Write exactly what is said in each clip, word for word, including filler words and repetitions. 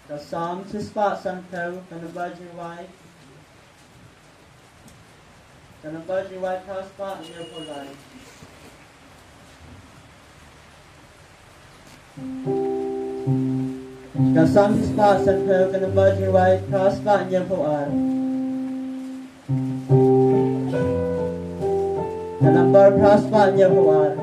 Ka Salm shispah sanphew, ka number jingwai. Ka number jingwai phra spah hynñiewphew lai. Ka Salm shispah sanphew, ka number jingwai phra spah hynñiewphew ar. Ka number phra spah hynñiewphew ar.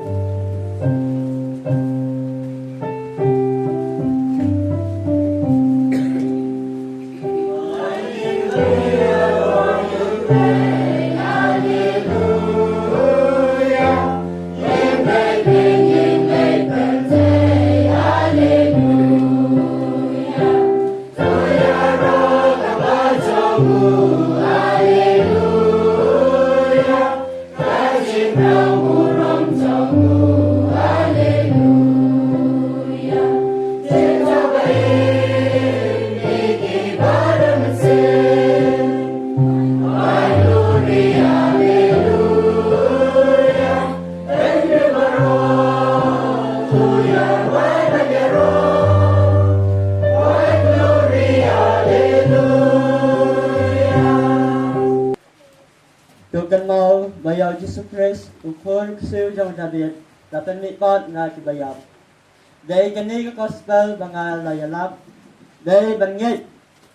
To kynmaw ba ïa u Jisu Khrist, u Khun ksew jong Dabid, la pynmih pat na ki baïap. Dei kane ka gospel ba nga la ïalap. Dei ban ngeit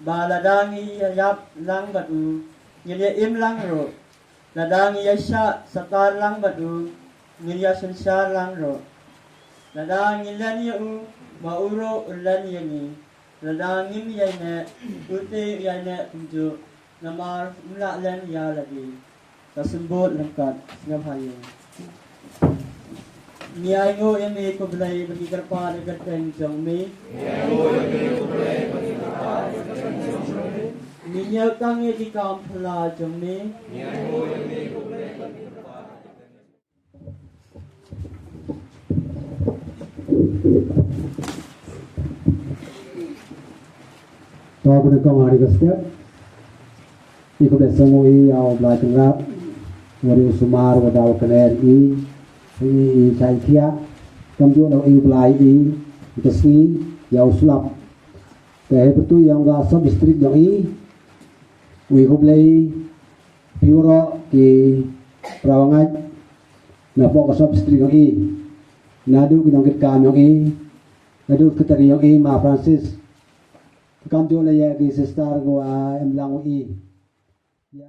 ba lada ngi ïa ïap lang bad u, ngin ïa im lang ruh. Lada ngi ïa shah satar lang bad u, ngin ïa synshar lang ruh. Lada ngi len ïa u, ma u ruh u len ïa ngi. Lada ngim ïaineh, u te u ïaineh kumjuh, namar um lah len ïa lade. Ka symbol lyngkot, sngap ha ïing. Ngi ainguh ïa me ko Blei ba ngi kyrpad ïa ka kyrteng jong me. Ngi ñiew tang ïa ki kam phylla jong me. To, kane ka dei ka step. I khublei sngew ïa U Blai Kynrad, wa dei u sumar, wa da u kner i, i, i shai khia, kam ju na i U Blai i, i ka sngi, ïa u slap. Te hei pyrtuit ïa u nga sub district jong i, u i khublei, phi waroh ki para bangeit, na pok ka sub district jong i, naduh ki nongkit kam jong i, naduh ki tari jong i, Ma Francis, Kam ju la ïa ki sister ko, ah, em lang u i. Ya.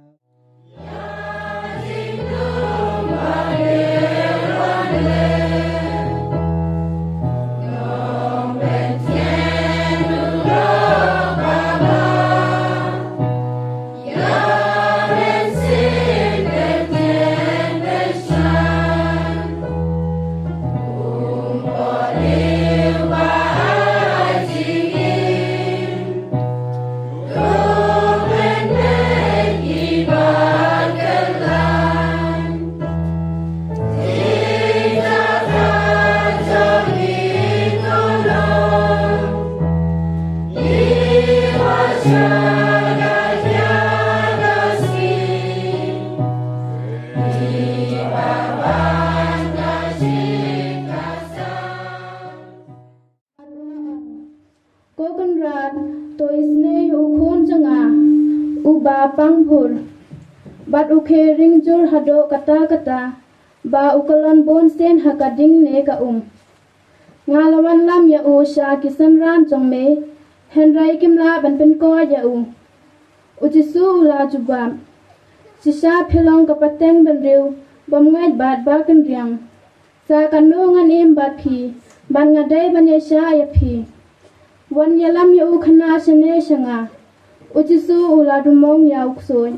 Ko Kynrad, to isynei ïa u khun jong nga, uba pang bhur, bad u khie ring jur haduh katta katta, ba u kyllon bun sien ha ka ding ne ka um. Nga la wanlam ïa u sha ki synran jong me, hynrei kim lah ban pynkoit ïa u. U Jisu u la jubab, shisha phi long ka pateng bynriew bymngeit bad bakynriang. Sa kano ngan im bad phi, bad nga dei ban ïaishah ïa phi. Wan ïalam ïa u khynnah shane sha nga. U Jisu u la dum mong ïa u ksuid.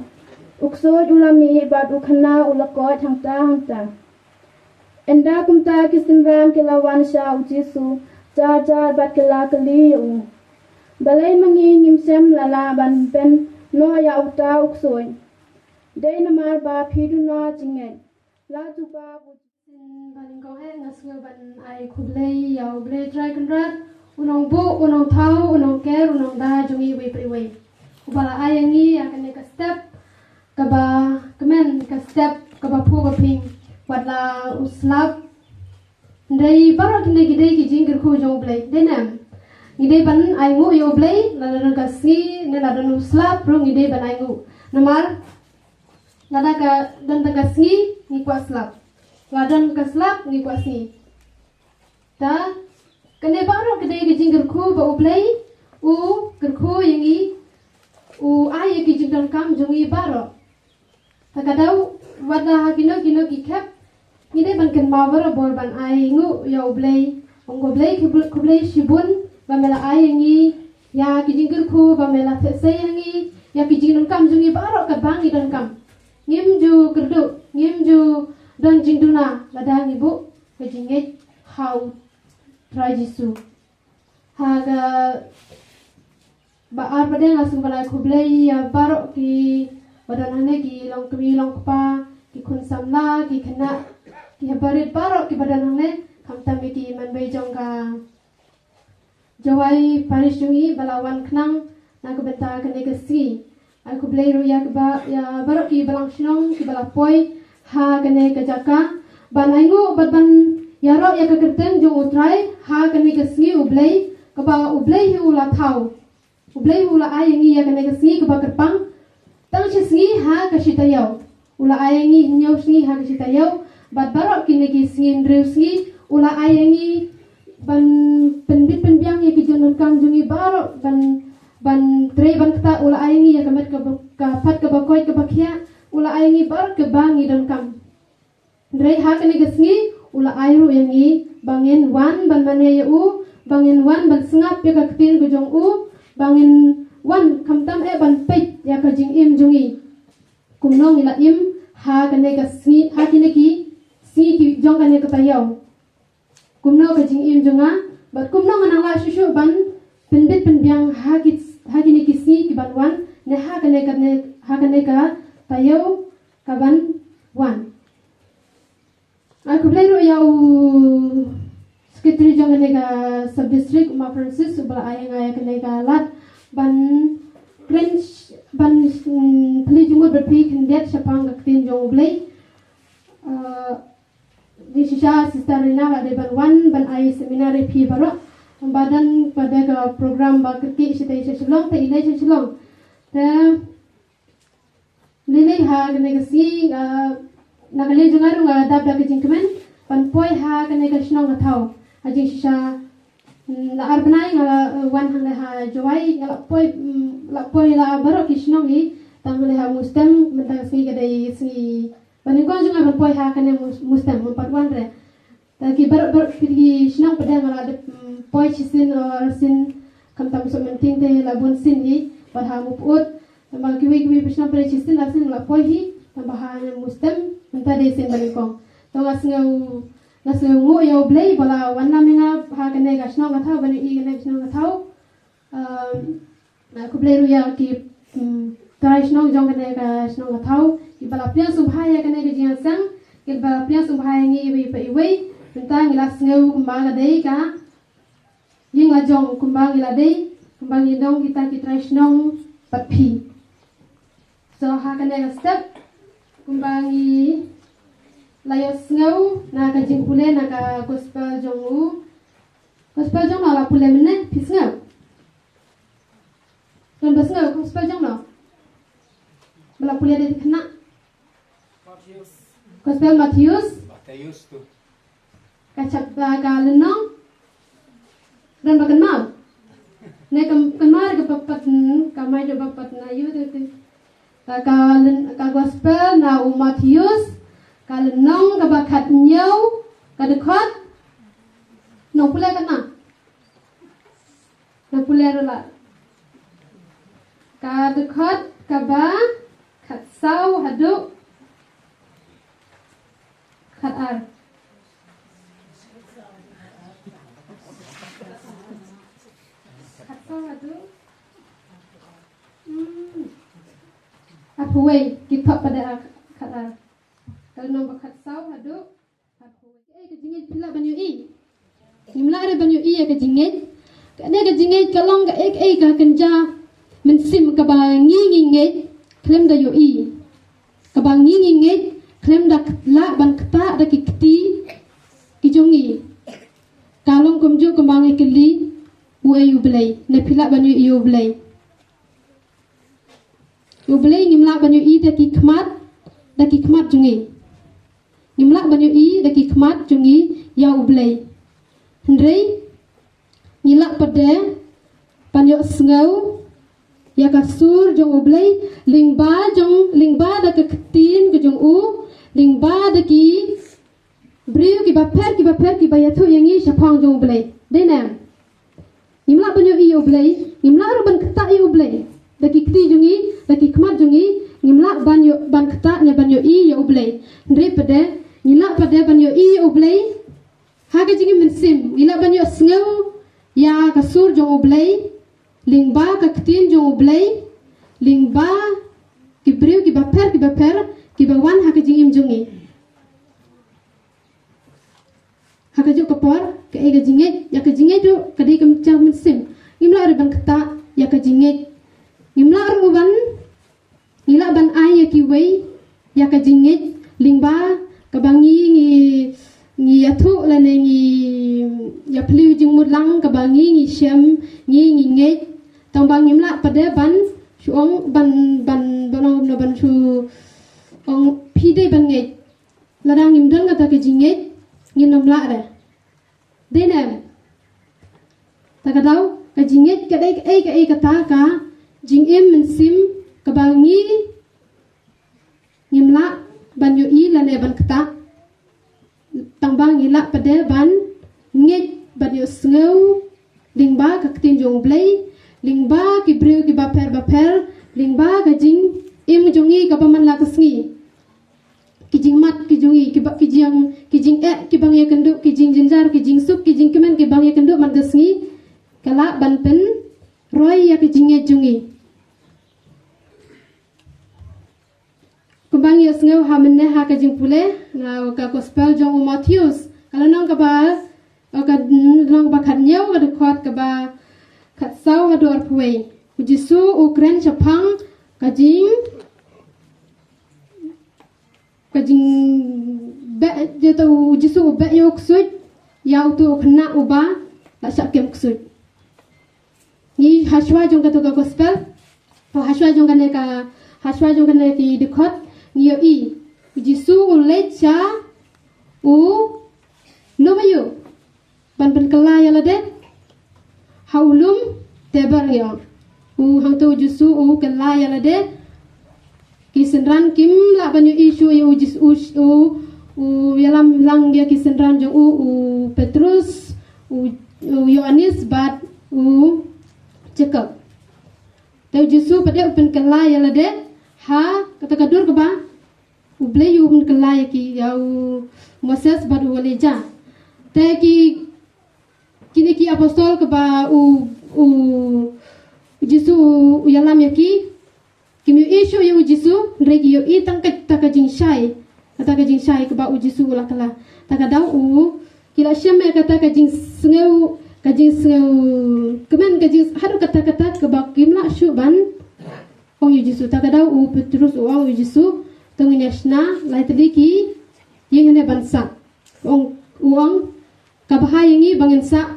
U ksuid u la mih bad u khynnah u la koit hangta hangta. Ynda kumta ki synran ki la wan sha u Jisu jar jar bad ki la kylli ïa u, balei ma ngi ngim shym la lah ban pynnoh ïa uta u ksuid? Dei namar ba phi duh noh jingngeit, la jubab u Jisu. Ba nyngkong eh nga sngew ban ai khublei ïa U Blei Trai Kynrad, U Nongbuh, U Nongthaw, U Nongker, U Nongda jong ngi iwei pa iwei, uba la ai ïa ngi ïa kane ka step kaba kmen, ka step kaba phuh ba phi, wat la u slap. Hynrei baroh kine ki dei ki jingkyrkhu jong U Blei, dei ne em? Ngi dei ban ainguh ïa U Blei, lada don ka sngi ne lada don u slap ruh ngi dei ban ainguh. Namar lada ka don ka sngi ngi kwah slap. Lada don ka slap ngi kwah sngi. Ta kane baroh ka dei ka jingkyrkhu ba U Blei u kyrkhu ïa ngi, u ai ïa ki jingdonkam jong ngi baroh. Ta ka daw wat la ha kino kino ki khep ngi dei ban kynmaw barabor ban ainguh ïa U Blei. Ong ko Blei, khublei shibun ba me la ai ïa ngi ïa ki jingkyrkhu, ba me la theh sei ïa ngi ïa ki jingdonkam jong ngi baroh kaba ngi donkam. Ngim ju kyrduh, ngim ju don jingduna lada ngi buh ka jingngeit ha U Trai Jisu. Ha kaba ar pat de nga sngew ban ai khublei ïa baroh kiba don hangne, ki long kmie long kpa, ki khun samla, ki khynnah, ki haba rit baroh kiba don hangne, khamtam ïa ki manbei jong ka Jowai Parish jong ngi ba la wan khnang na ka bynta kane ka sngi. Ai khublei ruh ïa kaba, ïa baroh ki balang shnong kiba la poi ha kane ka jaka ban ainguh bad ban ïaroh ïa ka kyrteng jong U Trai ha kane ka sngi U Blei, kaba U Blei hi u la thaw. U Blei u la ai ïa ngi ïa kane ka sngi kaba kyrpang. Tang shi sngi ha ka shi taïew. U la ai ïa ngi hynñiew sngi ha ka shi taïew. Bad baroh kine ki sngi hynriew sngi u la ai ïa ngi ban pynbit pynbiang ïa ki jingdonkam jong ngi baroh, ban, ban trei ban ktah. U la ai ïa ngi ïa ka met kaba, ka phat kaba koit kaba khiah. U la ai ïa ngi baroh kaba ngi donkam. Hynrei ha kane ka sngi u la ai ruh ïa ngi ba ngin wan ban mane ïa u, ba ngin wan ban sngap ïa ka ktien ka jong u, ba ngin wan khamtam eh ban peit ïa ka jingim jong ngi. Kumno ngi la im ha kane ka sngi, ha kine ki sngi ki jong kane ka taïew. Kumno ka jingim jong nga bad kumno nga nang lah shuh shuh ban pynbit pynbiang ha ki, ha kine ki sngi ki ban wan, ne ha kane, kane, ha kane ka taïew ka ban wan. Ai khublei ruh ïa u secretary jong kane ka sub district, Ma Francis, uba la ai ïa nga ïa kane ka lad ban kren, ban, mm, pynleit jingmut bad phi khyndiat shaphang ka ktien jong U Blei. Uh, jingshisha Sister Rina la dei ban wan ban ai seminar ïa phi baroh. Ba don pat ka program ba kyrkieh shatei sha Shillong, te i leit sha Shillong. Te lei lei ha kane ka sngi, ah, na ka liang jong nga ruh nga dap da ka jingkmen ban poi ha kane ka shnong ka thaw. Ha jingshisha, mm, la ar bnai nga la, eh, wan hangne ha Jowai, nga la poi, mm, la poi la baroh ki shnong hi, tang hangne ha Mustem, mynta ka sngi ka dei sngi ba nyngkong jong nga ban poi ha kane Mus-, Mustem, ngam pat wan re. Ta ki baroh baroh ki shnong pat de nga la dep, mm, poi shisien, eh, sien, khamtam Sohmynting te la bun sien hi, bad ha Mawpud, tang ba kiwei kiwei pat shnong pat de shisien la sien la poi hi, tang ba ha Mustem mynta dei sien ba nyngkong. To nga sngew, nga sngewnguh ïa U Blei ba la wanlam ïa nga ha kane ka shnong ka thaw, ban ïohi kane ka shnong ka thaw. Um, Nga khublei ruh ïa ki, mm, trai shnong jong kane ka shnong ka thaw, kiba la pdiang sngewbha ïa kane ka jingïaseng, kiba la pdiang sngewbha ïa ngi iwei pa iwei. Mynta ngi la sngew kumba ka dei ka ïing la jong, kumba ngi la dei, kumba ngi don kita ki trai shnong bad phi. So ha kane ka step, kumba ngi la ïohsngew na ka jingpule na ka gospel jong u. Gospel jong no la pule mynne, phi sngew? Don ba sngew gospel jong no? Ba la pule da ki khynnah. Gospel Mathaios. Mathaios tu. Ka chap, ah, ka lynnong. Don ba kynmaw? Ne ka kynmaw ka ba pat, hmm, ka mai da ba pat na ïoh te te. Ka, ka lyn-, ka gospel na u Mathaios, ka lynnong kaba khathynñiew, ka dkhot. Nang pule ka na. Nang pule ruh la. Ka dkhot kaba khatsaw haduh khatar. Khatsaw haduh. Hmm. Arphew wei, ki thok pat de ar khatar. Ka lynnong ba khatsaw haduh Ei ka jingngeit phi lah ban ïohi. Ngim lah re ban ïohi ïa ka jingngeit. Kane ka jingngeit ka long kaei kaei ka kynja mynsiem kaba ngi ngi ngeit khlem da ïohi. Kaba ngi ngi ngeit khlem da lah ban ktah da ki kti ki jong ngi. Ka long kumjuh kumba ngi kylli. u ei u Blei, ne phi lah ban ïohi ïa u Blei. U Blei ngim lah ban ïohi da ki khmat, da ki khmat jong ngi. Ngim lah ban ïohi da ki khmat jong ngi ïa u Blei. Hynrei ngi lah pat de ban ïohsngew ïa ka sur jong u Blei lyngba jong, lyngba da ka ktien ka jong u, lyngba da ki briew kiba pher kiba pher kiba ïathuh ïa ngi shaphang jong u Blei. Dei ne em? Ngim lah ban ïohi ïa u Blei, ngim lah ruh ban ktah ïa u Blei. Da ki kti jong ngi, da ki khmat jong ngi, ngim lah ban ïoh, ban ktah ne ban ïohi ïa u Blei. Hynrei pat de ngi lah pat de ban ïohi ïa u Blei ha ka jingim mynsiem. Ngi lah ban ïohsngew ïa ka sur jong u Blei lyngba ka ktien jong u Blei, lyngba ki briew kiba pher kiba pher kiba wan ha ka jingim jong ngi. Ha kajuh ka por, kaei ka jingngeit, ïa ka jingngeit ruh ka dei ka jingmynsiem. Ngim lah ruh ban ktah ïa ka jingngeit. Ngim lah ruh ban, ngi lah ban ai ïa kiwei ïa ka jingngeit lyngba kaba ngi, ngi, ngi ïathuh lane ngi ïaphylliew jingmut lang kaba ngi, ngi shem, ngi, ngi ngeit. Tang ba ngim lah pat de ban shu ong ban, ban, ban ong, ban shu ong phi dei ban ngeit. Lada ngim don kata ka jingngeit, ngin ym lah re. Dei ne em? Ta ka daw, ka jingngeit ka dei kaei kaei kata ka jingim mynsiem kaba ngi ngim lah ban ïohi lane ban ktah. Tang ba ngi lah pat de ban ngeit, ban ïohsngew lyngba ka ktien jong u Blei, lyngba ki briew kiba pher ba pher, lyngba ka jingim jong ngi kaba man la ka sngi. Ki jingmad ki jong ngi, kiba, ki jing, ki jingeh kiba ngi ïakynduh, ki jingjynjar, ki jingsuk, ki jingkmen kiba ngi ïakynduh man ka sngi, ka lah ban pynroi ïa ka jingngeit jong ngi. Kumba ngi ïohsngew ha mynne ha ka jingpule na ka gospel jong u Mathaios, ka lynnong kaba, ka lynnong ba khathynñiew, ka dkhot kaba khatsaw haduh arphew wei. U Jisu u kren shaphang ka jing, ka jing, beh, jong uto u Jisu u beh ïa u ksuid ïa uto u khynnah uba la shah kem ksuid. Ngi hashwa jong kato ka gospel, o hashwa jong kane ka, hashwa jong kane ki dkhot, ngi ïohi u Jisu u leit sha u lum, ïa u ban pynkylla ïa lade ha u lum Tiber, ïa u. U hangto u Jisu u kylla ïa lade. Ki synran kim lah ban ïohi shuh ïa u Jisu, u, u, u ïalam lang ïa ki synran jong u, u Petrus, u, u Ïoannis bad u Jakob. Te u Jisu pat de u pynkylla ïa lade ha kata ka dur kaba u Blei u pynkylla ïa ki, ïa u Moses bad u Elijah. Te ki, kine ki apostol kaba u, u, u Jisu u ïalam ïa ki, kim ïohi shuh ïa u Jisu, hynrei ki ïohi tang kata ka jingshai, kata ka jingshai kaba u Jisu u la kylla. Ta ka daw u, ki la shem ïa kata ka jingsngew, ka jingsngew kmen, ka jing, haduh katta katta kaba kim lah shuh ban ong ïa u Jisu. Ta ka daw u Petrus u ong ïa u Jisu, to ngin ïa shna lai tylli ki ïing hangne ban sah. U ong, u ong, ka bha ïa ngi ba ngin sah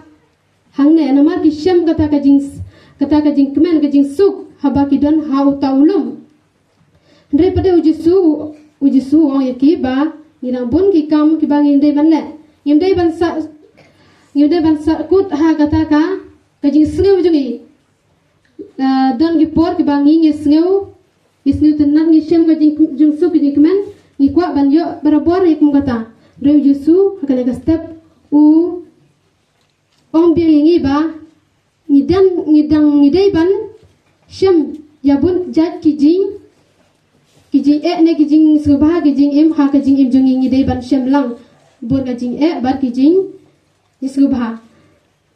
hangne, namar ki shem kata ka jing, kata ka jingkmen, ka jingsuk haba ki don ha uta u lum. Hynrei pat de u Jisu, u Jisu u ong ïa ki ba ngi dang bun ki kam kiba ngim dei ban leh. Ngim dei ban sah, ngim dei ban sah kut ha kata ka, ka jingsngew jong ngi. Ah, don ki por kiba ngi, ngi sngew, ngi sngewtynnad, ngi shem ka jing, jingsuk, ka jingkmen, ngi kwah ban ïoh barabor ïa kum kata. Hynrei u Jisu ha kane ka step u ong biang ïa ngi ba ngi dang, ngi dang, ngi dei ban shem ïa bun jait ki jing, ki jingeh ne ki jingsngewbha, ki jingim, ha ka jingim jong ngi ngi dei ban shem lang bun ka jingeh bad ki jing, jingsngewbha.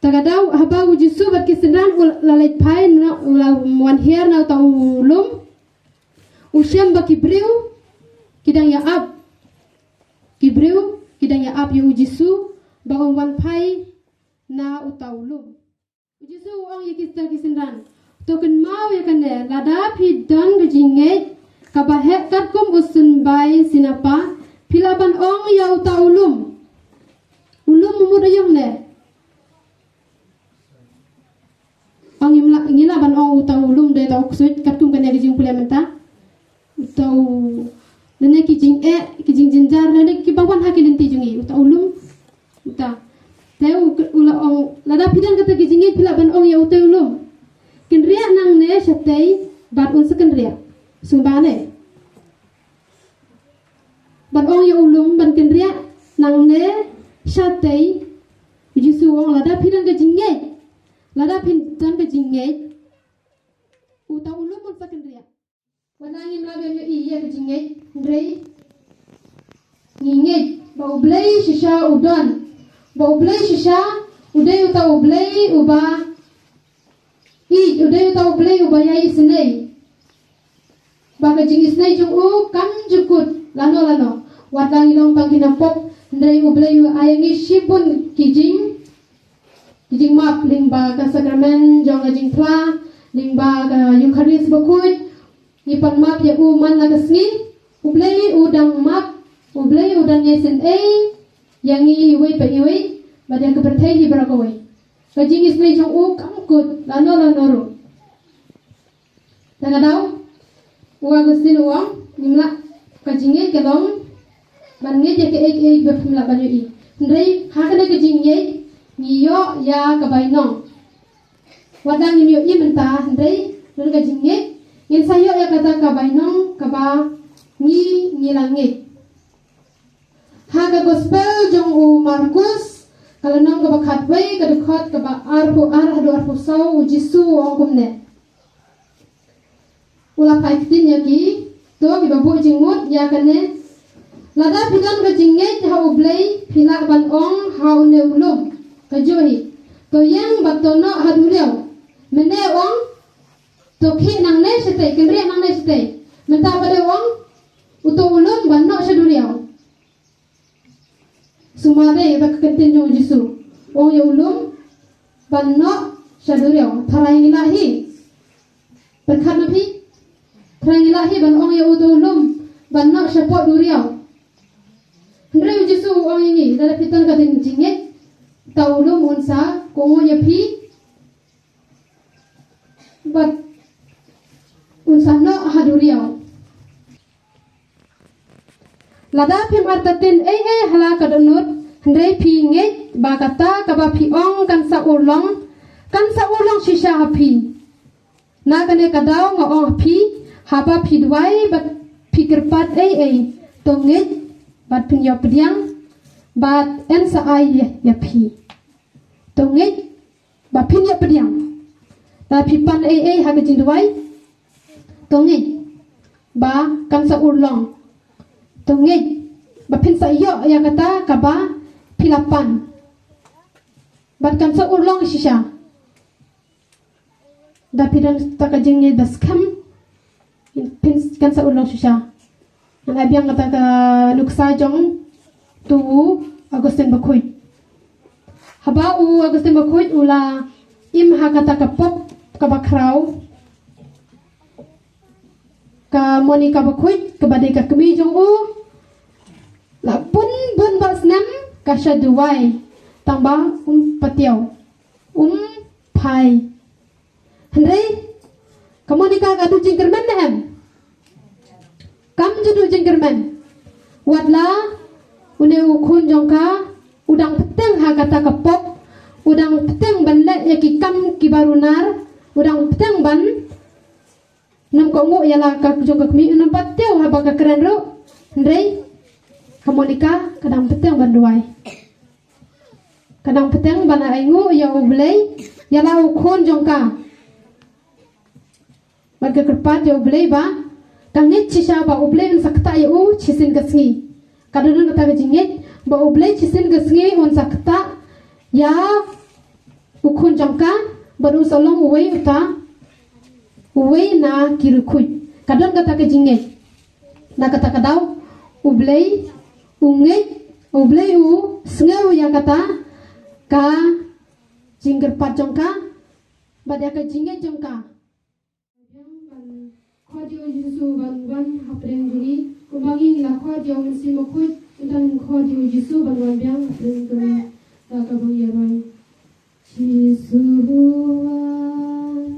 Ta ka daw haba u Jisu bad ki synran u la leit phai na, u la wan hiar na uta u lum, u shem ba ki briew ki dang ïa ap, ki briew ki dang ïa ap ïa u Jisu ba un wan phai na uta u lum. U Jisu u ong ïa kita ki synran, to kynmaw ïa kane, lada phi don ka jingngeit kaba heh katkum u symbai sinapa, phi lah ban ong ïa uta u lum, u lum u mut aïom ne, Ngi lah ban ong uta u lum dei uta u ksuid, katkum kane ka jingpule mynta. Uta u, lane ki jingeh, ki jingjynjar, lane kiba wan ha ki lynti jong ngi, uta u lum. Uta. Te u, u la ong, lada phi don kata ki jingngeit, phi lah ban ong ïa uta u lum, kynriah nangne shatei bad un sa kynriah. Sngewbha ne? Ban ong ïa u lum ban kynriah nangne shatei. U Jisu u ong lada phi don ka jingngeit, lada phi don ka jingngeit, uta u lum un sa kynriah. Wat la ngim lah ban ïohi ïa ka jingngeit, hynrei ngi ngeit ba U Blei shisha u don, ba U Blei shisha u dei uta U Blei uba ïeit, u dei uta U Blei uba ïai isynei, ba ka jingisynei jong u kam ju kut lano lano. Wat la ngi long tang ki nongpop, hynrei U Blei u ai ïa ngi shibun ki jing, ki jingmap lyngba ka sakramen jong ka jingphla, lyngba ka Eukharist bakhuid. Ngi pan map ïa u man la ka sngi. U Blei u dang map, U Blei u dang ïai isynei ïa ngi iwei pa iwei, bad ïa ka pyrthei hi baroh kawei. Ka jingisynei jong u kam kut lano lano ruh. Te ka daw, u Augustine u ong, ngim lah, ka jingngeit ka long ban ngeit ïa kaei kaei ba phim lah ban ïohi. Hynrei ha kane ka jingngeit ngi ïoh ïa ka bainong. Wat la ngim ïohi mynta, hynrei don ka jingngeit, ngin sa ïoh ïa kata ka bainong kaba ngi, ngi la ngeit. Ha ka gospel jong u Markus, ka lynnong kaba khatwei, ka dkhot kaba arphew ar haduh arphew saw, u Jisu u ong kumne. U la phai ktien ïa ki, to kiba buh jingmut ïa kane. Lada phi don ka jingngeit ha U Blei, phi lah ban ong ha une u lum, ka juh hi, to ïeng bad to noh ha duriaw. Mynne u ong, to khih nangne shatei, kynriah nangne shatei. Mynta pat u ong, uto u lum ban noh sha duriaw. Sngewbha ïa ka ktien jong u Jisu. U ong ïa u lum ban noh sha duriaw. Tharai ngi lah hi? Pyrkhat ma phi. Tharai ngi lah hi ban ong ïa uto u lum ban noh shapoh duriaw? Hynrei u Jisu u ong ïa ngi, lada phi don ka jingngeit, uta u lum un sa kohnguh ïa phi bad un sa noh ha duriaw. Lada phim artatien ei ei ha la ka dohnud, hynrei phi ngeit ba kata kaba phi ong kan sa urlong, kan sa urlong shisha ha phi. Na kane ka daw nga ong ha phi, haba phi duwai bad phi kyrpad ei ei, to ngeit ba phin ïoh pdiang, bad yn sa ai ïa, ïa phi. To ngeit ba phin ïoh pdiang. Lada phi pan ei ei ha ka jingduwai, to ngeit ba kan sa urlong. To ngeit ba phin sa ïoh ïa kata kaba phi la pan. Bad kan sa urlong shisha. Lada phi don kata ka jingngeit ba skhem, phin, kan sa urlong shisha. Ngan ai biang kata ka nuksa jong uto u Augustine Bakhuid. Haba u Augustine Bakhuid u la im ha kata ka pop kaba khraw, ka Monica Bakhuid kaba dei ka kmie jong u, la bun bun bah snem ka shait duwai, tangba um patiaw, um phai. Hynrei ka Monica ka duh jingkyrmen ne em? Kam ju duh jingkyrmen. Wat la une u khun jong ka u dang bteng ha kata ka pop, u dang bteng ban leh ïa ki kam kiba runar, u dang bteng ban nym kohnguh ïa la ka jong ka kmie, u nym patiaw haba ka kren ruh. Hynrei ka Monica ka dang bteng ban duwai. Ka dang bteng ban ainguh ïa U Blei ïa la u khun jong ka. Bad ka kyrpad ïa U Blei ba ka ngeit shisha ba U Blei un sa ktah ïa u shisien ka sngi. Ka don kata ka jingngeit ba U Blei shisien ka sngi un sa ktah ïa u khun jong ka, bad un sa long uwei uta, uwei na ki riewkhuid. Ka don kata ka jingngeit. Na kata ka daw U Blei u ngeit, U Blei u sngew ïa kata ka jingkyrpad jong ka bad ïa ka jingngeit jong ka. Biang ban khot ïa u Jisu ban wan hapdeng jong ngi, kumba ngi la khot ïa u Mynsiem Bakhuid, ngi dang khot ïa u Jisu ban wan biang hapdeng jong ngi. Da kaba ngi ïa roi. Jisu wan.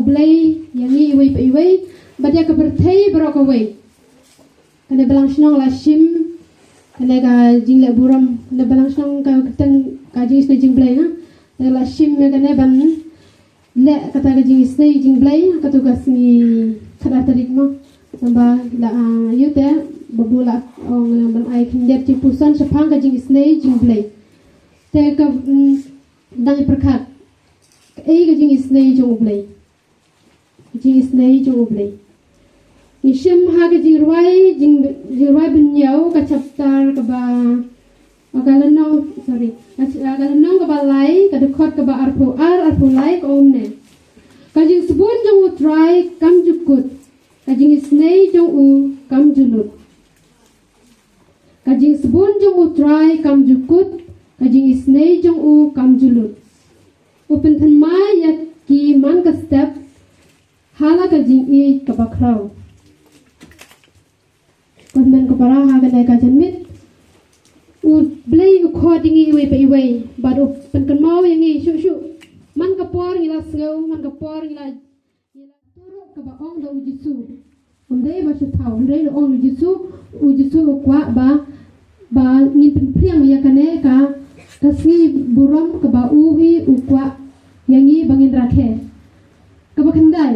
Blei ïa ngi iwei pa iwei bad ïa ka pyrthei baroh kawei. Kane balang shnong la shim kane ka jingleh burom, kane balang shnong ka kyrteng ka jingisynei jingblei, ha. Kane la shim ïa kane ban leh kata ka jingisynei jingblei, katu ka sngi khatar tarik mo. Namba la, ah, ïa te babu la ong ban ai khyndiat jingpuson shaphang ka jingisynei jingblei. Te ka, mm, dang pyrkhat kaei ka jingisynei jong U Blei. Jingisynei jong U Blei. Ngi shim ha ka jingrwai, jing, jingrwai Bynñiaw ka chapter kaba, ka lynnong, sorry, ka, ka lynnong kaba lai, ka dkhot kaba arphew ar, arphew lai, ka ong kumne. Ka jingsbun jong U Trai kam ju kut, ka jingisynei jong u kam ju lut. Ka jingsbun jong U Trai kam ju kut, ka jingisynei jong u kam ju lut. U pynthymmai ïa ki man ka step ha la ka jingïeit kaba khraw. Kumne ka para ha kane ka janmiet, U Blei u khot ïa ngi iwei pa iwei bad u pynkynmaw ïa ngi shuh shuh. Man ka por ngi la sngew, man ka por ngi la Ngi la tip ruh kaba ong da U Jisu. Ym dei ba shu thaw, ym dei, da ong U Jisu, U Jisu u kwah ba, ba ngin pynphriang ïa kane ka, ka sngi burom kaba u hi u kwah ïa ngi ba ngin rakhe. Kaba khyndai,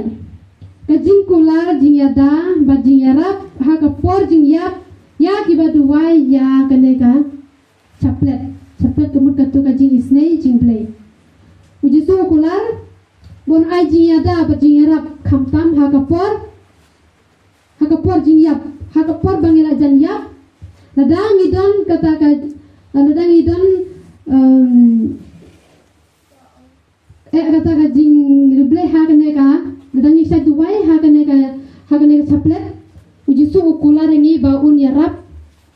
ka jingkular jingïada bad jingïarap ha ka por jingïap ïa kiba duwai ïa kane ka chaplet. Chaplet ka mut katu ka jingisynei jingblei. U Jisu u kular ba un ai jingïada bad jingïarap khamtam ha ka por, ha ka por jingïap, ha ka por ba ngi la jan ïap. Lada ngi don kata ka, lada ngi don, em, eh, kata ka jingriewblei ha kane ka, lada ngi shait duwai ha kane ka, ha kane ka chaplet, U Jisu u kular ïa ngi ba un ïarap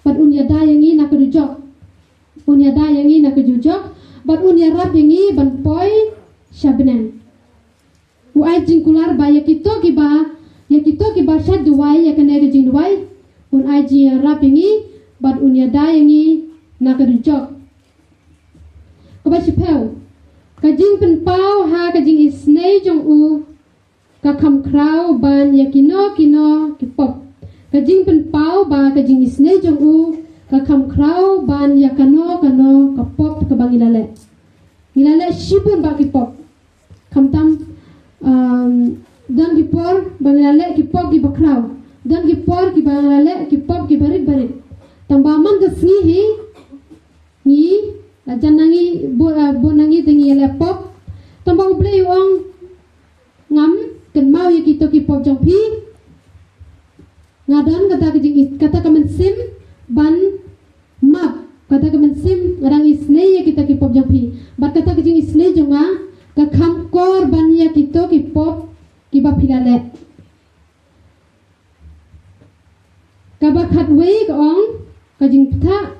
bad un ïada ïa ngi na ka dujok. Un ïada ïa ngi na ka dujok bad un ïarap ïa ngi ban poi sha bneng. U ai jingkular ba ïa kito kiba, ïa kito kiba shait duwai ïa kane ka jingduwai, un ai jingïarap ïa ngi bad un ïada ïa ngi na ka dujok. Kaba shiphew, ka jingpynpaw ha ka jingisynei jong u ka kham khraw ban ïa kino kino ki pop. Ka jingpynpaw ba ka jingisynei jong u ka kham khraw ban ïa kano kano ka pop kaba ngi la leh. Ngi la leh shibun bah ki pop. Khamtam, um, don ki por ba ngi la leh ki pop kiba khraw. Don ki por kiba ngi la leh ki pop kiba rit barit. Tang ba man ka sngi hi ngi la jan na ngi bun, uh, bun na ngi te ngi ïa leh pop. Tang ba U Blei u ong, ngam kynmaw ïa kito ki pop jong phi. Nga don kata ka jing, kata ka mynsiem ban map, kata ka mynsiem nga dang isynei ïa kita ki pop jong phi. Bad kata ka jingisynei jong nga ka kham kor ban ïa kito ki pop kiba phi la leh. Kaba khatwei ka ong, ka jingpyrta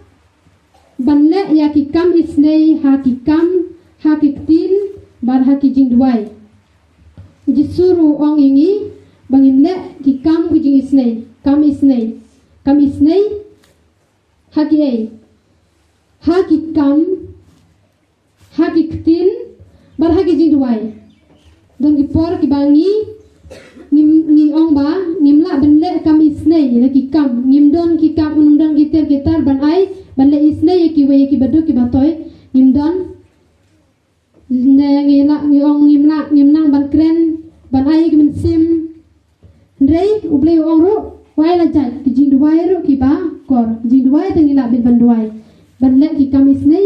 ban leh ïa ki kam isynei ha ki kam, ha ki ktien bad ha ki jingduwai. U Jisu ruh u ong ïa ngi ba ngin leh ki kam ki jingisynei, kam isynei, kam isynei ha kiei? Ha ki kam, ha ki ktien bad ha ki jingduwai. Don ki por kiba ngi, ngi, ngi ong ba ngim lah ban leh kam isynei, leh ki kam, ngim don ki kam, ngim don ki ter ki tar ban ai ban leh isynei ïa kiwei, ïa kiba duk kiba toi. Ngim don. Ne ngi lah, ngi ong ngim lah, ngim nang ban kren ban ai ki mynsiem. Hynrei U Blei u ong ruh, u ai la jait ki jingduwai ruh kiba kor, ki jingduwai te ngi lah beit ban duwai ban leh ki kam isynei.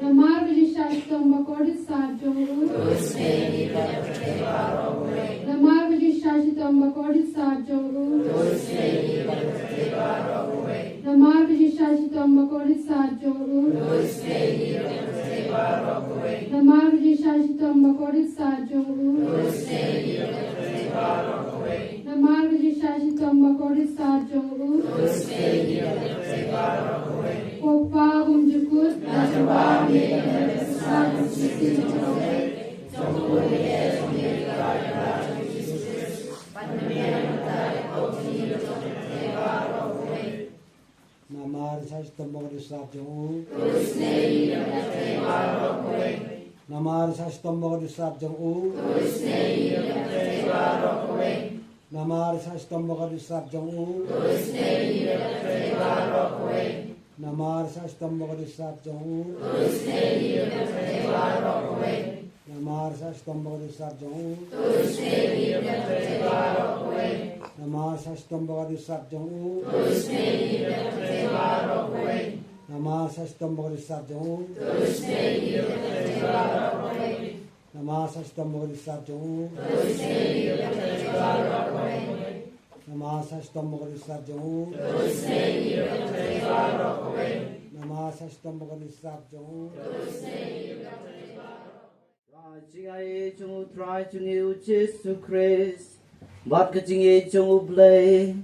Namar ka jingshah shitom bakordit sat jong u. Namar ka jingshah shitom bakordit sat jong u. Namar ka jingshah shitom bakordit sat jong u. Namar ka jingshah shitom bakordit sat jong u. Namar ka jingshah shitom bakordit sat jong u. Ko Pa bymjukut. Namar ka jingshah shitom bakordit sat jong u. Namar ka jingshah shitom bakordit sat jong u. Namar ka jingshah shitom bakordit sat jong u. Namar ka jingshah shitom bakordit sat jong u. Namar ka jingshah shitom bakordit sat jong u. Namar ka jingshah shitom bakordit sat jong u. Namar ka jingshah shitom bakordit sat jong u. Namar ka jingshah shitom bakordit sat jong u. Namar ka jingshah shitom bakordit sat jong u. Namar ka jingshah shitom bakordit sat jong u. Ka jingaiei jong u Trai jong ngi u Jisu Khrist bad ka jingïeit jong u Blei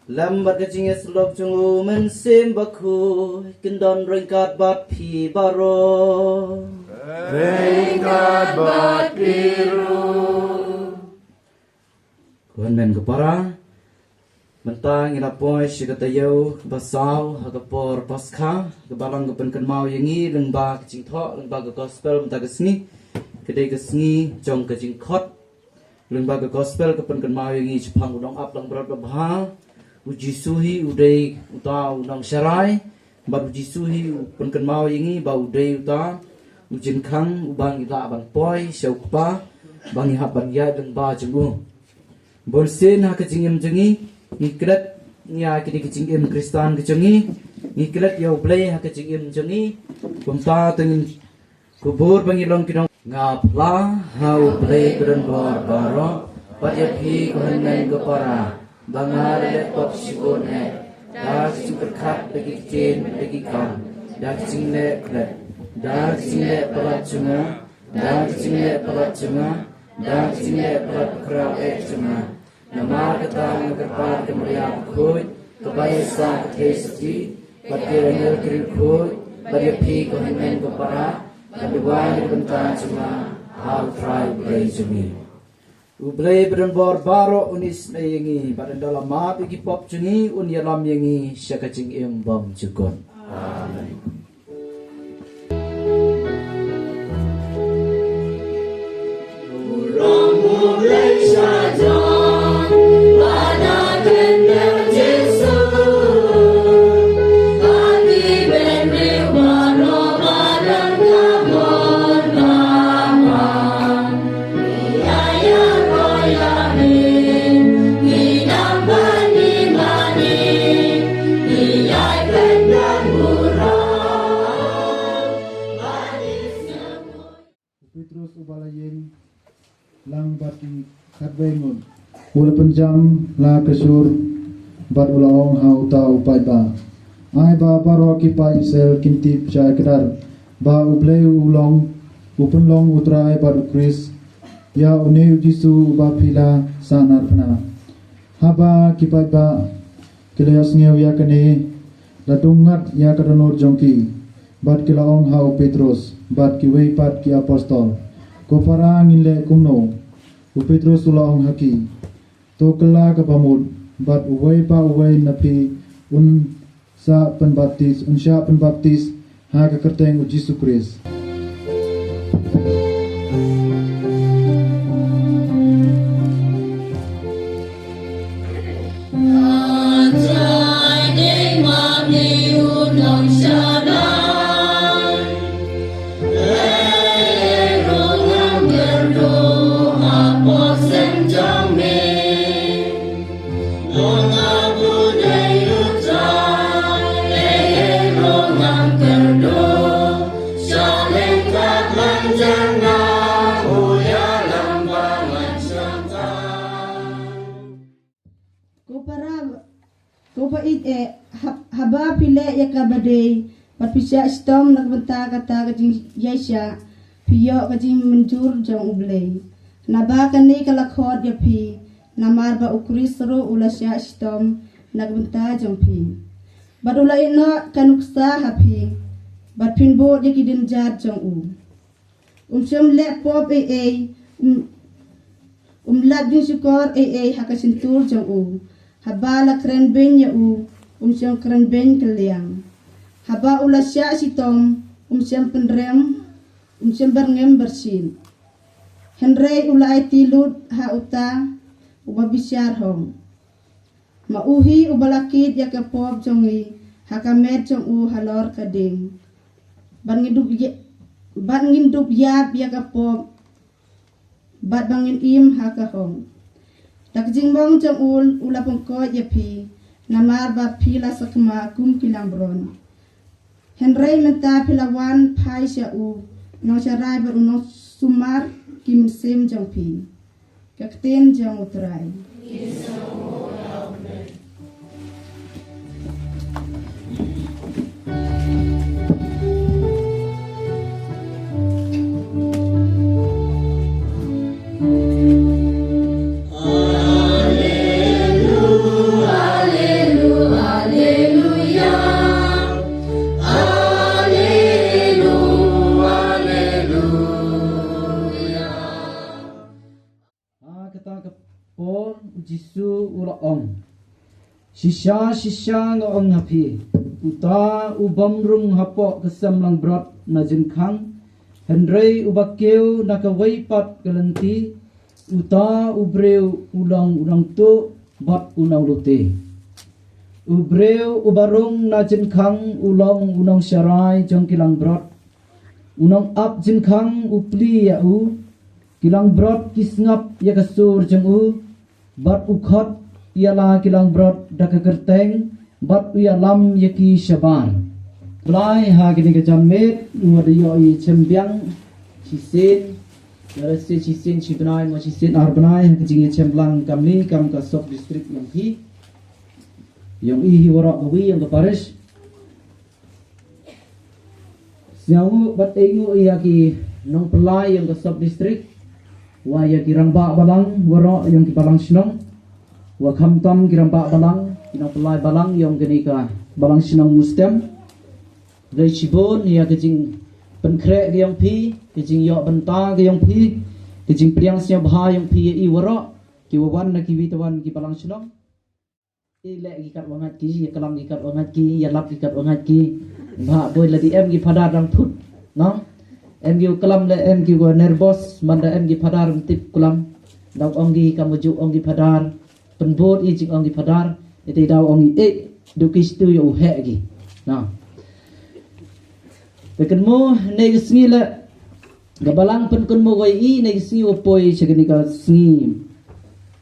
Lem bad ka jingïasyllok jong u Mynsiem Bakhuid, kin don ryngkat bad phi baroh. Ryngkat bad phi ruh. Ko hynmen ko para, mynta ngi la poi sha ka taïew kaba saw ha ka por Paskha, kaba long ka pynkynmaw ïa ngi lyngba ka jingthoh, lyngba ka gospel mynta ka sngi. Ka dei ka sngi jong ka jingkhot. Lyngba ka gospel ka pynkynmaw ïa ngi shaphang u nongap langbrot babha, u Jisu hi u dei uta u nongsharai, bad u Jisu hi u pynkynmaw ïa ngi ba u dei uta u jingkhang uba ngi lah ban poi sha u Kpa, ba ngi hap ban ïaid lyngba jong u. Bun sien ha ka jingim jong ngi, ngi klet ïa kine ki jingim Khristan ki jong ngi, ngi klet ïa u Blei ha ka jingim jong ngi. Kumta te ngin kubur ba ngi long ki nong. Nga phla ha u Blei badonbor baroh, bad ïa phi ko hynmen ko para, ba nga la leh pop shibun eh, da ka jingpyrkhat, da ki ktien, da ki kam, da ka jingleh klet, da ka jingleh palat jong nga, da ka jingleh palat jong nga, da ka jingleh palat khraw eh jong nga. Namar kata nga kyrpad ïa ka Maria bakhuid, kaba ïasah ka theisotti, bad ki angel ki riewkhuid, bad ïa phi ko hynmen ko para, ban duwai na ka bynta jong nga ha u Trai u Blei jong ngi. U Blei badonbor baroh un isynei ïa ngi, bad ynda la map ïa ki pop jong ngi un ïalam ïa ngi sha ka jingim bymjukut. Amen. U Petrus uba la ïeng lang bad ki khatwei ngut, u la pynjam la ka shur, bad u la ong ha uta u paidbah: Ai ba baroh ki paid Israel kin tip shai kdar ba U Blei u long, u pynlong U Trai bad U Khrist ïa une U Jisu uba phi la sahnarphna. Haba ki paidbah ki la ïohsngew ïa kane, la dung ngat ïa ka dohnud jong ki, bad ki la ong ha u Petrus bad kiwei pat ki apostol: Ko para, ngin leh kumno? U Petrus u la ong ha ki: To kylla kaba mut, bad uwei pa uwei na phi un sa pynbaptis, un shah pynbaptis ha ka kyrteng U Jisu Khrist. Ko para, ko ba ïeit eh, hab-, haba phi leh ïa kaba dei, bad phi shah shitom na ka bynta kata ka jingïaishah, phi ïoh ka jingmynjur jong U Blei. Naba kane ka la khot ïa phi, namar ba U Khrist ruh u la shah shitom na ka bynta jong phi, bad u la ïehnoh ka nuksa ha phi, bad phin bud ïa ki dienjat jong u. Um shym leh pop ei ei, um, um lap jingshukor ei ei ha ka shyntur jong u. Haba la kren beiñ ïa u, um shym kren beiñ kylliang. Haba u la shah shitom, um shym pynrem, um shym byrngem byrshit. Hynrei u la aiti lut ha uta uba bishar hok. Ma u hi uba la kit ïa ka pop jong ngi ha ka met jong u halor ka ding, bad ngin dup ïa-, bad ngin dup ïap ïa ka pop, bad ba ngin im ha ka hok. Da ka jingmong jong u, u la pynkhiah ïa phi, namar ba phi la sakma kum ki langbrot. Hynrei mynta phi la wan phai sha u nongsharai bad u nongsumar ki mynsiem jong phi. Ka ktien jong U Trai. Jisu u la ong, shisha shisha nga ong ha phi, uta u bym rung hapoh ka sem langbrot na jingkhang, hynrei uba kiew na kawei pat ka lynti, uta u briew u long u nongtuh bad u nonglute. U briew uba rung na jingkhang u long u nongsharai jong ki langbrot. U nongap jingkhang u plie ïa u. Ki langbrot ki sngap ïa ka sur jong u, bad u khot ïa la ki langbrot da ka kyrteng, bad u ïalam ïa ki shabar. Blai ha kine ki janmiet, u da ïohi shembiang shisien, ïa la shisien shibnai, mo shisien arbnai, ha ka jingïashemlang kamni kam ka sub district yong phi, yong i hi waroh kawi yong ka parish. Sngewbha bad ainguh ïa ki nongpynlai yong ka sub district, wa ïa ki rangbah balang waroh yong ki balang shnong, wa khamtam ki rangbah balang, ki nongpynlai balang yong kane ka balang shnong Mustem. Re shibun ïa ka jingpynkhreh ka yong phi, ka jingïoh bynta ka yong phi, ka jingpdiang sngewbha yong phi ïa i waroh, ki wa wan na ki wi tawan ki balang shnong. I leh ki kat wa ngat ki, ïa klam ki kat wa ngat ki, ïa lap ki kat wa ngat ki. Ba boi la di em ki phadar dang thut, no? Em ki klam le em ki wa nervous, man da em ki phadar ym tip klam. Dang ong ki kam ju ong ki phadar. Pynbud i jing ong ki phadar. Ite daw ong i, eh, du ki stu ïa u heh ki. No. Te kan mo ne ki sngi le ka balang pynkynmaw ïa i ne ka sngi wa poi sha kane ka sngi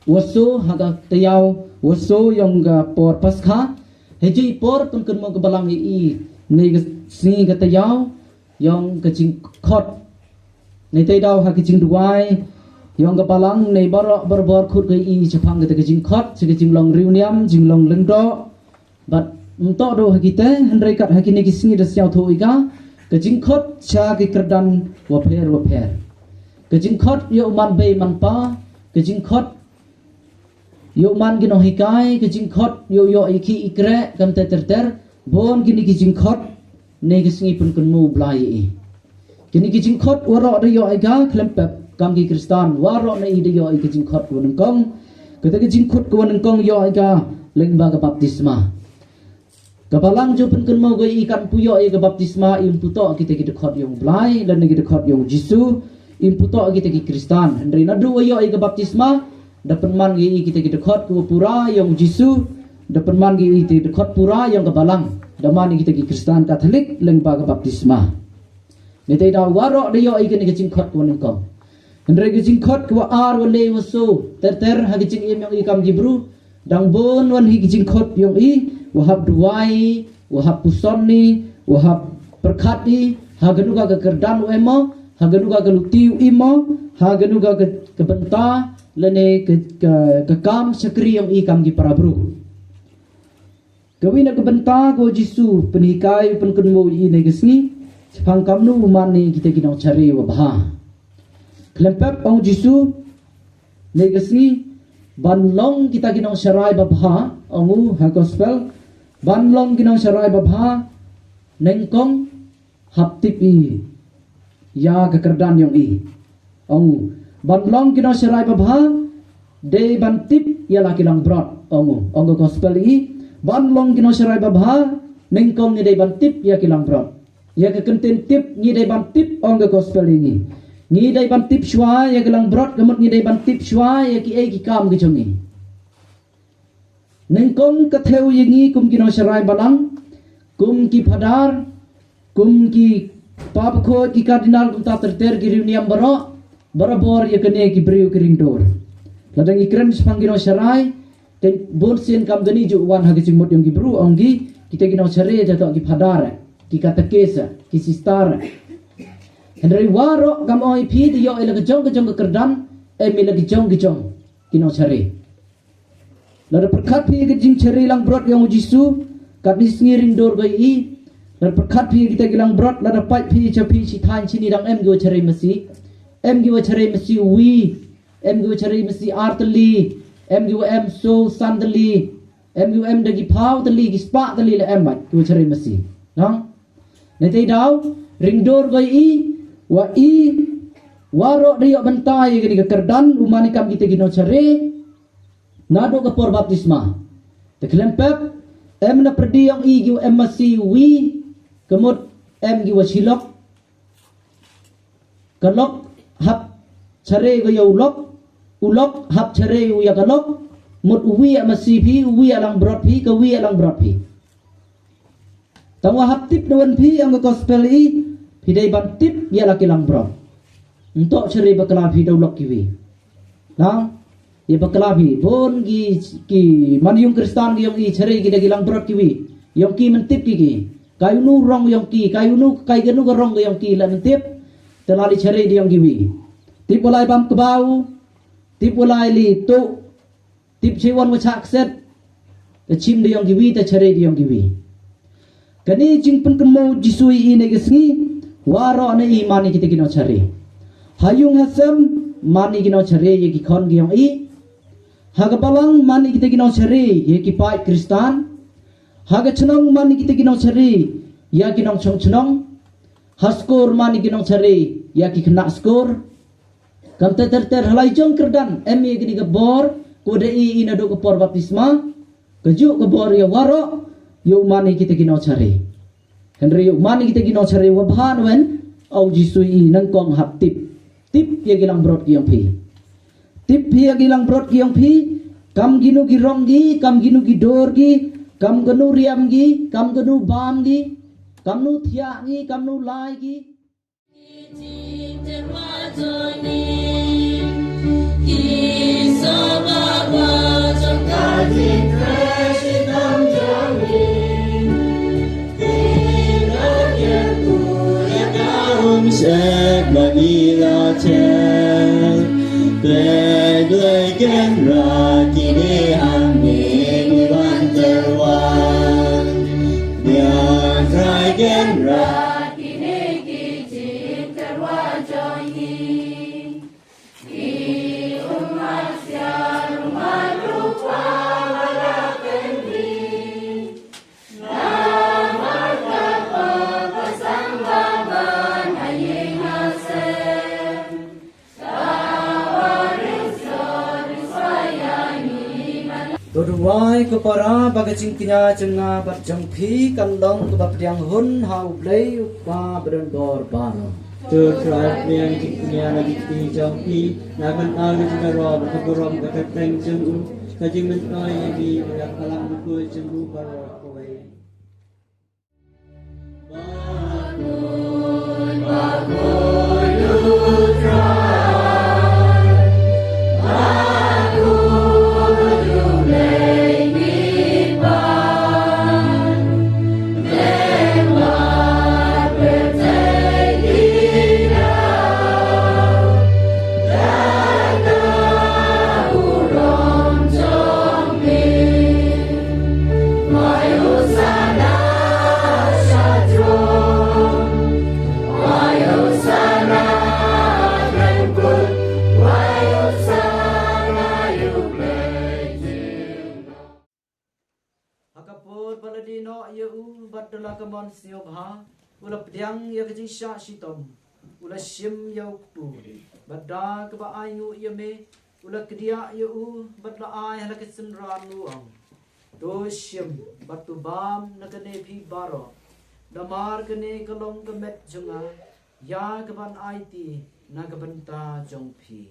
wa soo ha ka taïaw wa soo yong ka por Paskha. Hei ju i por pynkynmaw ka balang ïa i ne ka sngi ka taïaw yong ka jingkhot. Ne te daw ha ka jingduwai yong ka balang ne baroh barabor khot ka i shaphang kata ka jingkhot sha ka jinglong riewniam jinglong lyngdoh. Bad ym toh do ha kite, hynrei kat ha kine ki sngi da sngewthuh ïa ka, ka jingkhot sha ki kyrdan wa pher wa pher. Ka jingkhot ïa u man bei man pa, ka jingkhot ïa u man ki nonghikai, ka jingkhot ïa u ïoh ïa ki i kreh, kam ter ter ter, bun kine ki jingkhot, ne ki sngi pynkynmaw Blai ïa i. Kine ki jingkhot waroh da ïoh ïa ka khlem pep kam ki Khristan, waroh na i da ïoh ïa ka jingkhot wa nyngkong. Kata ka jingkhot wa nyngkong ïoh ïa ka lyngba ka baptisma. Ka balang ju pynkynmaw ka i kan pu ïoh ïa ka baptisma im pu toh kita ki dkhot yong Blai, lane ki dkhot yong Jisu, im pu toh kita ki Khristan. Hynrei naduh wa ïoh ïa ka baptisma, da pynman ka i kita ki dkhot ka wa pura yong Jisu, da pynman ka i kita ki dkhot pura yong ka balang, da man ïa kita ki Khristan Katholik lyngba ka baptisma. Ngi te da waroh da ïoh i kane ka jingkhot ka wa nyngkong. Hynrei ka jingkhot ka wa ar wa le wa so ter ter ha ka jingim yong i kam ki bru. Dang bun wan hi ka jingkhot yong i wa hap duwai, wa hap puson ni, wa hap pyrkhat i ha ka nuka ka kyrdan wa emo, ha ka nuka ka luti u imo, ha ka nuka ka, ka bynta lane ka, ka, ka kam shakri yong i kam ki para bru. Ka wi na ka bynta ko Jisu pynhikai pynkynmaw i ne ka sngi shaphang kamnu u man ne kita ki nongshari wa bha. Khlem pep ong Jisu ne ka sngi ban long kita ki nongsharai ba bha, ong u ha gospel, ban long ki nongsharai ba bha nyngkong hap tip i ïa ka kyrdan yong i. Ong u, ban long ki nongsharai ba bha, dei ban tip ïa la ki langbrot. Ong u, ong ka gospel i, ban long ki nongsharai ba bha, nyngkong ngi dei ban tip ïa ki langbrot. Ïa ka kyntien tip ngi dei ban tip ong ka gospel i ngi. Ngi dei ban tip shuwa ïa ki langbrot, ka mut ngi dei ban tip shuwa ïa ki ei ki kam ki jong i. Nyngkong ka thew ïa ngi kum ki nongsharai balang, kum ki phadar, kum ki pa bakhuid ki kardinal kumta ter ter ki riewniam baroh, barabor ïa kane ki briew ki ringdur. Lada ngi kren shaphang ki nongsharai, te bun sien kam kani ju wan ha ki jingmut yong ki bru ong ki, kita ki nongsharai jatoh ki phadar, ki katekis, ki sistar. Hynrei waroh kam ong i phi da ïoh i la ka jong ka jong ka kyrdan, em i la ka jong ka jong ki nongsharai. Lada pyrkhat phi ka jingshari langbrot yong u Jisu, katni sngi ringdur ko i. Lada pyrkhat phi kita ki langbrot, lada pait phi cha phi shi thaiñ shini dang em ki wa shari masi. Em ki wa shari masi wi, em ki wa shari masi ar tylli, em ki wa em so san tylli, em ki wa em da ki phaw tylli, ki spah tylli la em bad ki wa shari masi. Nang? Nete daw, ringdur ko i, wa i, waroh da ïoh bynta ïa kani ka kyrdan, u man i kam kita ki nongsharai. Naduh ka por baptisma. Te khlem pep, em na pyrdi ïong i ki wa em masi wi, ka mut em ki wa shilok. Ka lok hap share ka ïa u lok, u lok hap share u ïa ka lok, mut u wi ïa masi phi, u wi ïa langbrot phi, ka wi ïa langbrot phi. Tang wa hap tip na wan phi ong ka gospel i, phi dei ban tip ïa la ki langbrot. Ntok share bakla phi da u lok ki wi. Nang, ïa bakla phi, bun ki, ki man ïung Kristan ki ïong i share ki da ki langbrot ki wi. Ïong ki men tip ki ki. Kai unu rong ïong ki, kai unu, kai kanu ka rong ïong ki la men tip. Te la li share di ïong ki wi. Tip walai bam kbau, tip walai li tu, tip che wan wa chak set. Te chim di ïong ki wi, te share di ïong ki wi. Kane jingpynkynmaw Jisu i ne ka sngi, waroh ne i man i kita ki nongshare. Ha ïung ha sem, man i ki nongshare ïa ki khon ki ïong i. Ha ka balang man i kita ki nongshare ïa ki paid Kristan. Ha ka chnong man i kita ki nongshare ïa ki nongshong chnong. Ha skur man i ki nongshare ïa ki khynnah skur. Kam ter ter ter halai jong kyrdan, em ïa kini ka bor, ko da i i naduh ka por baptisma, ka juh ka bor ïa waroh, ïa u man i kita ki nongshare. Hynrei ïa u man i kita ki nongshare wa bha na wen, au Jisu i nang kong hap tip. Tip ïa ki langbrot ki ïong phi. Tip phi ïa ki langbrot ki ïong phi, kam kinu ki rong ki, kam kinu ki dur ki, kam kanu riam ki, kam kanu bam ki, kam nu thiah ki, kam nu lai ki. To duwai ko para ba ka jingkñia jong nga bad jong phi kan long kaba pdiang hun ha U Blei U Kpa badonbor baroh. To trai pdiang jingkñia na ki kti jong phi, na kan ai ka jingdawa bad ka burom ka kyrteng jong u, ka jingmyntoi ïa ngi bad ka lang bakhuid jong u baroh kawei. Ha ka por ba la die noh ïa u bad da la ka mon sngewbha, u la pdiang ïa ka jingshah shitom, u la shim ïa u kpu, bad da kaba ainguh ïa me, u la kdiah ïa u bad la ai ha la ki synran u ong. To shim bad to bam na kane phi baroh, namar kane ka long ka met jong nga, ïa kaban aiti na ka bynta jong phi.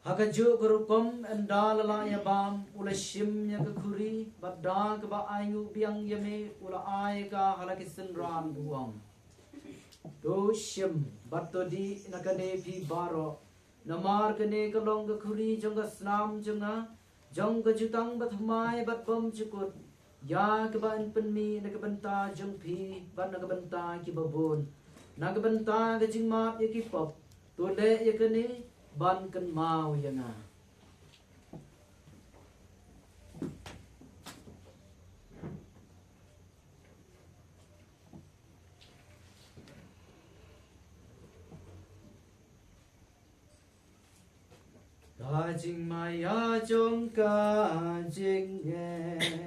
Ha kajuh ka rukom, ynda la lah ïa bam, u la shim ïa ka khuri, bad da kaba ainguh biang ïa me, u la ai ka ha la ki synran u ong. To shim bad to dih na kane phi baroh, namar kane ka long ka khuri jong ka snam jong nga, jong ka jutang bathymmai bad bymjukut, ïa kaba yn pynmih na ka bynta jong phi bad na ka bynta kiba bun, na ka bynta ka jingmap ïa ki pop. To leh ïa kane ban kynmaw ïa nga. Jingmaïa jong ka jingeh.